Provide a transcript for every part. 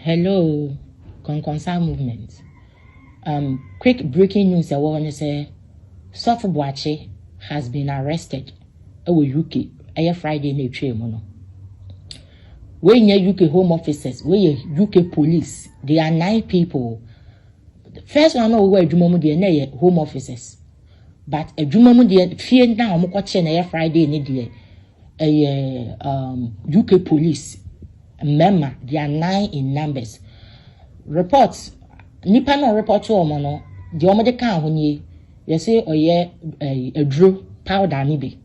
Hello, Konkonsa movement. Quick breaking news ɛwɔ hɔ ne sɛ Sɔfo Boakye has been arrested ɛwɔ UK ɛyɛ Friday na etwa mu no. Wei nyɛ UK Home Officers, wei yɛ UK police. They are nine people. First one na ɔwɔ adwuma mu deɛ na ɛyɛ Home Officers. But adwuma mu deɛ fie na wɔn kɔkyɛ na ɛyɛ Friday ne deɛ ɛyɛ UK police mmarima. They are nine in numbers. Report nipa na ɔreport wɔn no deɛ wɔde kaa ho nie yɛsɛ ɔyɛ ɛɛ aduro powder ne bi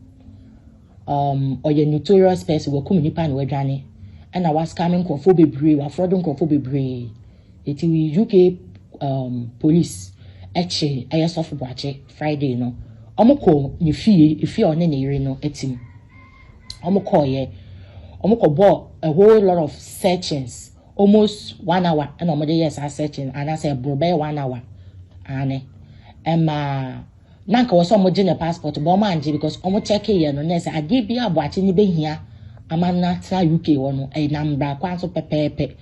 ɔyɛ notorious person wɔkum nipa na wadwane ɛna wascam nkurɔfoɔ bebree wafraud nkurɔfoɔ bebree eti UK police ɛkye ɛyɛ Sɔfo Boakye Friday no wɔn kɔ ne fie efie a ɔne ne yere no ɛte mu wɔn kɔɔyɛ wɔn kɔ bɔ a whole lot of searchings almost one hour ɛna wɔde yɛ saa searching anaasɛ ɛboro bɛyɛ one hour ane ɛma na nka wɔ sɛ wɔn gye ne passport bɔ wɔn angye because wɔn check yɛ no na ɛsɛ adeɛ bi a Boakye ne bɛhia ama no atena UK hɔ no ɛnam mbra kwan so pɛpɛɛpɛ.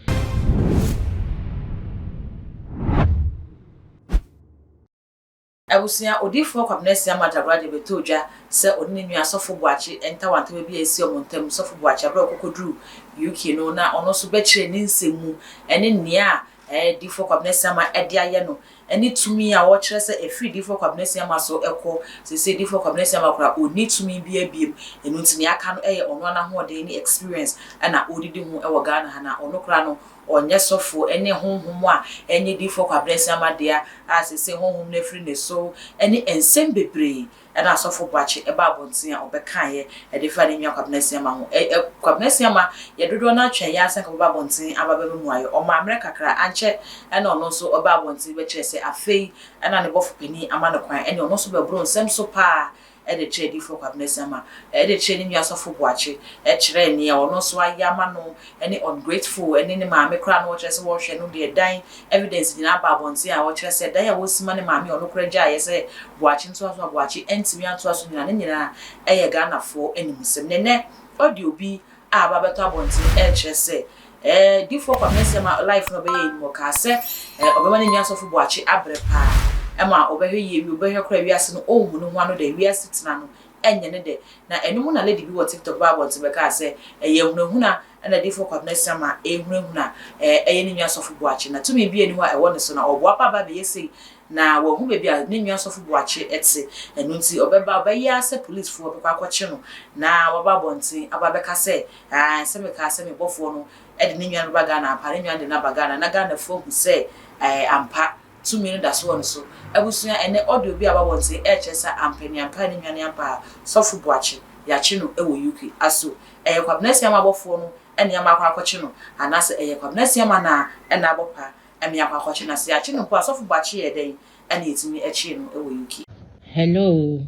Abusua, Odiyifoɔ Kwabena Asiamah Dabrah de bɛtoo dwa sɛ ɔne ne nua Sɔfo Boakye ntawantawa bi a asi wɔn ntam. Sɔfo Boakye, berɛ a ɔkɔkɔduruu UK no, na ɔno nso bɛkyerɛɛ ne nsɛm mu ne nea Diyifoɔ Kwabena Asiamah de ayɛ no ne tumi a ɔkyerɛ sɛ ɛfiri Diyifoɔ Kwabena Asiamah so kɔ. Seesei Diyifoɔ Kwabena Asiamah koraa ɔnni tumi biara biom, ɛno nti nea aka no yɛ ɔno ara n'ahoɔden ne experience na ɔredidi ho wɔ Ghana ha na ɔno koraa no ɔnyɛ sɔfo ne honhom a ɛnyɛ Diyifoɔ Kwabena Asiamah dea a seesei honhom no afiri ne so ne nsɛm bebree na Asɔfo Boakye baa abɔnten a ɔbɛkaeɛ de faa ne nua Kwabena Asiamah ho. Ɛ ɛ Kwabena Asiamah yɛ dodoɔ no ara twɛn yɛ ara sɛ anka ɔbɛba abɔnten aba abɛma mmuaeɛ. Ɔmaa mmerɛ kakra, ankyɛ na ɔno nso ɔbaa abɔnten bɛkyerɛɛ sɛ afei na ne bɔfo panin ama no kwan, ɛnneɛ ɔno nso bɛboro nsɛm so pa ara de kyerɛɛ Diyifoɔ Kwabena Asiamah, de kyerɛɛ ne nua Sɔfo Boakye, kyerɛɛ nea ɔno nso ayɛ ama no, ne ungrateful, ne ne maame koraa no wɔkyerɛ sɛ wɔhwɛ no deɛ dan evidence nyinaa aba abɔnten a wɔkyerɛ sɛ dan a wɔsi ma ne maame a ɔno koraa gyaeɛ sɛ Boakye ntoa so a Boakye antumi antoa so nyinaa ne nyinaa yɛ Ghanafoɔ animsɛm. Na ɛnnɛ audio bi a aba abɛtɔ abɔnten rekyerɛ sɛ ɛɛ Difoɔ Kwame Nsɛm a life no ɔbɛyɛ yi no ɔkaa sɛ ɛɛ ɔbɛma ne nua Sɔfo Boakye abrɛ paa ɛma ɔbɛhwɛ yie wie ɔbɛhwɛ koraa wiase no ɔnhu ne ho ano dɛ wiase tena no ɛnyɛ ne dɛ na ɛno mu na lady bi wɔ TikTok baa abɔnten bɛkaa sɛ ɛyɛ ahunahuna na Difoɔ Kwabena Asiamah rehunahuna ɛɛ ɛyɛ ne nua Sɔfo Boakye na tumi bi nni hɔ a ɛwɔ ne so na ɔboapa aba abɛyɛ sei na wahu baabi a ne nua Sɔfo Boakye te ɛno nti ɔbɛba ɔbɛyɛ ara sɛ policefoɔ bɛkɔ akɔkye no na waba abɔnten aba abɛka sɛ Aane, sɛ mekaa sɛ me bɔfoɔ no de ne nua no bɛba Ghana ampa, ne nua no de no aba Ghana na Ghanafoɔ ahu sɛ ɛɛ ampa tumi no da so wɔ ne so. Abusua, ɛnnɛ audio bi a aba abɔnten ɛrekyerɛ sɛ ampaniampa ne nua no ampa a Sɔfo Boakye yɛakye no wɔ UK. Aso ɛyɛ Kwabena Asiamah abɔfoɔ no na ama akɔ akɔkye no anaasɛ ɛyɛ Kwabena Asiamah no ara na abɔ paa ma yɛakɔ akɔkye no? Na sɛ yɛakye no mpo a Sɔfo Boakye yɛɛ dɛn na yɛtumi kyee no wɔ UK? Hello,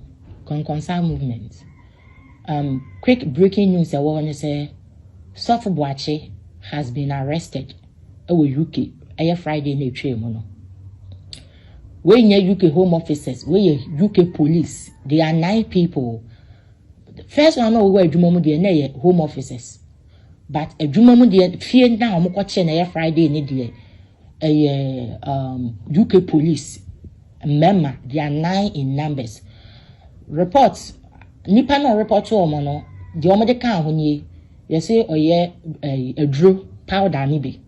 Konkonsa movement. Quick breaking news ɛwɔ hɔ ne sɛ Sɔfo Boakye has been arrested ɛwɔ UK ɛyɛ Friday na etwa mu no. Wei nyɛ UK Home Officers, wei yɛ UK police. They are nine people. First one na ɔwɔ adwuma mu deɛ na ɛyɛ Home Officers. But adwuma mu deɛ fie na wɔn kɔkyɛ na ɛyɛ Friday ne deɛ ɛyɛ UK police mmarima. They are nine in numbers. Report nipa na ɔreport wɔn no deɛ wɔde kaa ho nie yɛsɛ ɔyɛ ɛɛ aduro powder ne bi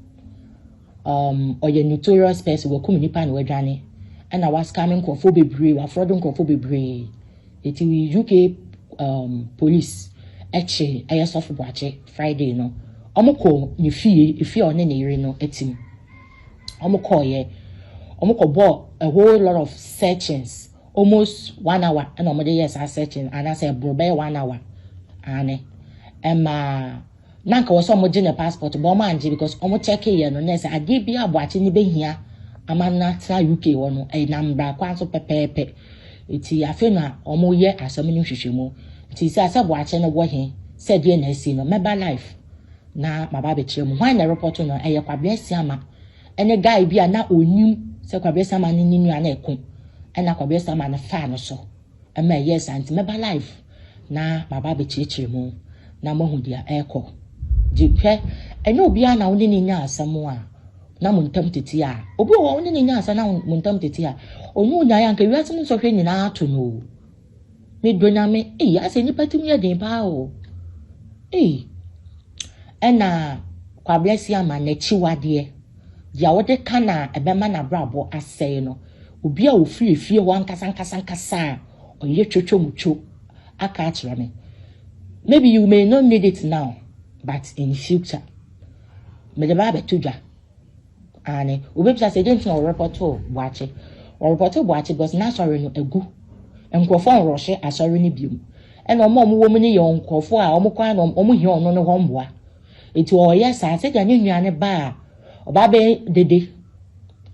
ɔyɛ notorious person wɔkum nipa na wadwane ɛna wascam nkurɔfoɔ bebree wafraud nkurɔfoɔ bebree eti UK police ɛkye ɛyɛ Sɔfo Boakye Friday no wɔn kɔ ne fie efie a ɔne ne yere no ɛte mu wɔn kɔɔyɛ wɔn kɔ bɔ a whole lot of searchings almost one hour ɛna wɔde yɛ saa searching anaasɛ ɛboro bɛyɛ one hour ane ɛma na nka wɔ sɛ wɔn gye ne passport bɔ wɔn angye because wɔn check yɛ no na ɛsɛ adeɛ bi a Boakye ne bɛhia ama no atena UK hɔ no ɛnam mbra kwan so pɛpɛɛpɛ eti afei na wɔn yɛ asɛm no nhwehwɛmu nti sɛ asɛ Boakye no wɔ he sɛ deɛ na asi no mɛba live na maba abɛkyerɛ mu hwan na report no ɛyɛ Kwabena Asiamah ɛne guy bi a na onim sɛ Kwabena Asiamah ne ne nua na ɛko ɛna Kwabena Asiamah no faa no so ɛma ɛyɛ saa nti mɛba live na maba abɛkyerɛkyerɛ mu na moahu deɛ ɛrekɔ gye hwɛ ɛnyɛ obiara na wo ne ne nya asɛm a. na mo ntam tete a, obi wɔ hɔ a wo ne no nya asɛm na mo ntam tete a, ɔne wo nyaeɛ a anka wiase mu nsɔhwɛ nyinaa ato no o. Medɔ Nyame, ei asɛ nnipa tirim yɛ den paa o. Ei, ɛna Kwabena Asiamah n'akyiwadeɛ, deɛ wode ka no a ɛbɛma n'abrabɔ asɛe no, obi a ɔfiri efie hɔ ankasa ankasa ankasa a ɔyɛ twotwomutwo aka akyerɛ me. Maybe you may not need it now, but in future, mede ba abɛto dwa. Aane, wobɛbisa sɛ dɛn nti na wɔrepɔtoo Boakye? Wɔrepɔtoo Boakye because n'asɔre no agu. Nkurɔfoɔ nrɔhye asɔre no biom. Ɛna wɔn a wɔwɔ mu no yɛ nkurɔfoɔ a wɔn kɔ ara na wɔn hia ɔno no hɔ mmoa. Nti ɔreyɛ saa sɛdeɛ ne nua no ba a ɔba abɛyɛ dede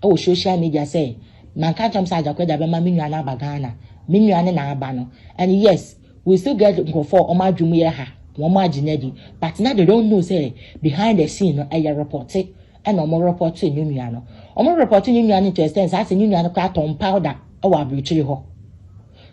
wɔ social media sɛ manka nkyɛm sɛ Agya bɛma me nua no aba Ghana. Me nua no na aba no. And yes, we still get nkurɔfoɔ a wɔn adwene mu yɛ ha, wɔn agye no adi. But na they don't know sɛ behind the scene no ɛyɛ repɔte ɛna wɔn repɔte ne nua no. Wɔn repɔte ne nua no to extent saa sɛ ne nua no koraa tɔn powder ɛwɔ aburokyire hɔ.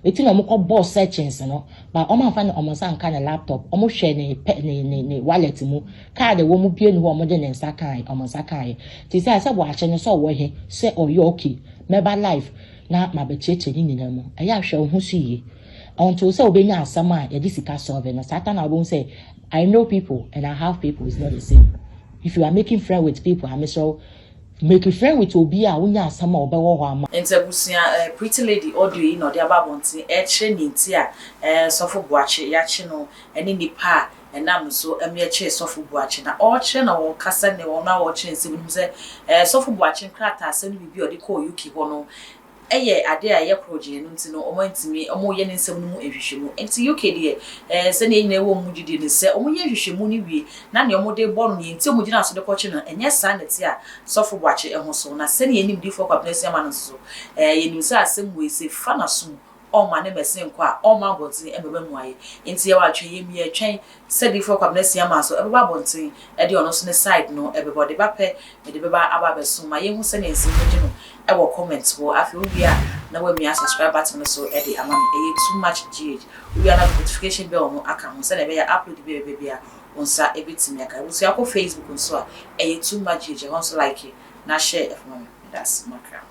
Eti na wɔn kɔ bɔɔ searchings no, but wɔn amfa ne wɔn nsa nka ne laptop. Wɔn hwɛ ne pɛ ne ne ne wallet mu. Card ɛwɔ mu bie ne hɔ a wɔde ne nsa kae, wɔn nsa kaeɛ. Te sɛ sɛ Boakye no sɛ ɔwɔ he, sɛ ɔyɛ okay, mɛba live na mabɛkyerɛkyerɛ ne nyinaa mu. Ɛyɛ ahwɛ wo ho so yie. Until sɛ wobɛnya asɛm a yɛde sika solve no, saa ta na wobɛhu sɛ I know people and I have people is not the same. If you are making friend with people, I'm so make friend with obi a wonya asɛm a ɔbɛwɔ hɔ ama. Nti abusua, Pretty Lady audio yi na ɔde aba abɔnten ɛkyerɛ ne nti a Sɔfo Boakye yɛakye no ne nipa a ɛnam so ɛmo yɛkyerɛ Sɔfo Boakye na ɔrekyerɛ na wɔkasa ne wɔn a wɔrekyerɛ nsɛm no mu sɛ Sɔfo Boakye nkrataa asɛm no biribi a ɔde kɔɔ UK hɔ no ɛyɛ ade a ɛyɛ korɔgyen no nti no wɔn antumi wɔn yɛ ne nsɛm no mu nhwehwɛmu. Nti UK deɛ, sɛnea yɛn nyinaa wɔ mu gyidie no sɛ wɔn yɛ nhwehwɛmu no wie na nea wɔn de bɔ no nea nti wɔn gyina so de kɔkye no ɛnyɛ saa na ɛte a Sɔfo Boakye ɛho so. Na sɛnea yɛnim diifoɔ Kwabena Asiamah no nso so, yɛnim sɛ asɛm wei sɛ fa n'asom ɔmma ne mmɛsen nkɔ a ɔmma abɔnten mmɛba mu ayɛ. Nti yɛwɔ atwɛnyɛ mu yɛtwɛn sɛ diifoɔ Kwabena Asiamah nso ɛbɛba abɔnten ɛde ɔno nso ne side no ɛbɛba. Ɔde ba pɛ mede bɛba aba abɛso ma yɛhu sɛnea nsɛm no gye no ɛwɔ comment hɔ. Afei wowie a na woamia subscribe button no so ɛde ama me. Ɛyɛ Too Much GH. Wowie a na notification bell no aka ho sɛnea ɛbɛyɛ upload bi a ɛbɛba bi a wo nsa ɛbɛtumi aka. Abusua kɔ Facebook nso a ɛyɛ Too Much GH, ɛhɔ nso like na share ɛfama me. Meda ase makra.